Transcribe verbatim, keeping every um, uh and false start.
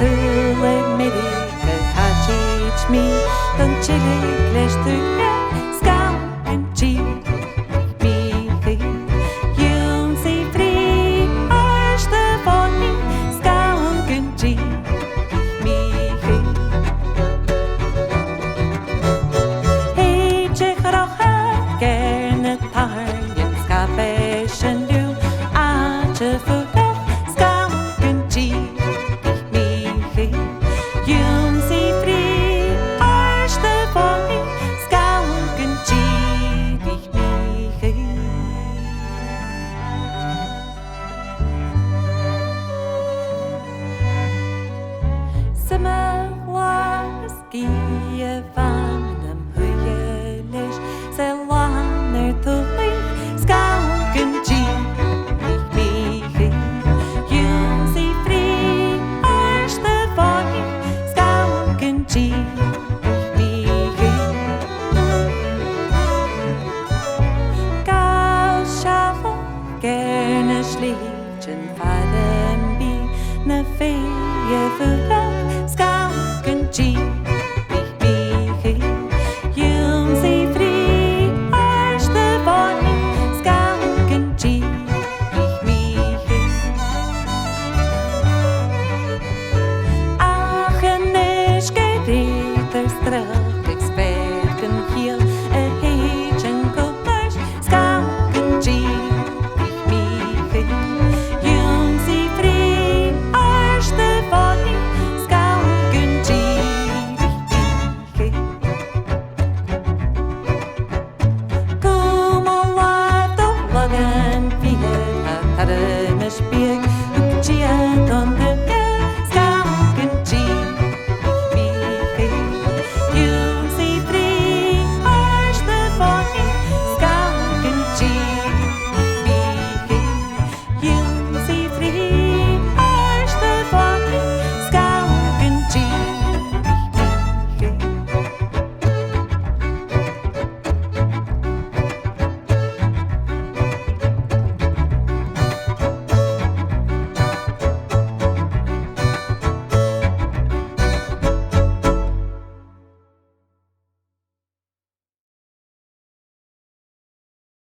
Uile Mèiricear, tha tìde mi, gun tilleadh leis tuilleadh, sgath gun tìde mi chaoidh. Ionnsaigh frith, àrd a' bhothaich, sgath gun tìde mi chaoidh. Thèid a' chrochadh air na tabhairnean, sgapaisean liùmh, àite fuar, sgath gun tìde mi chaoidh. Ionnsaigh frith, àrd a' bhothaich, sgath gun tìde mi chaoidh. Sa mheadhan-latha 's gidheadh a' bhanam shuidhe leis, 's e làn air tuilleadh, sgath gun tìde mi chaoidh. Ionnsaigh frith, àrd a' bhothaich, sgath gun tìde mi chaoidh. Gabhail sealladh air na slèibhtean far am bi na fèidh a' fuireach, sgath gun tìde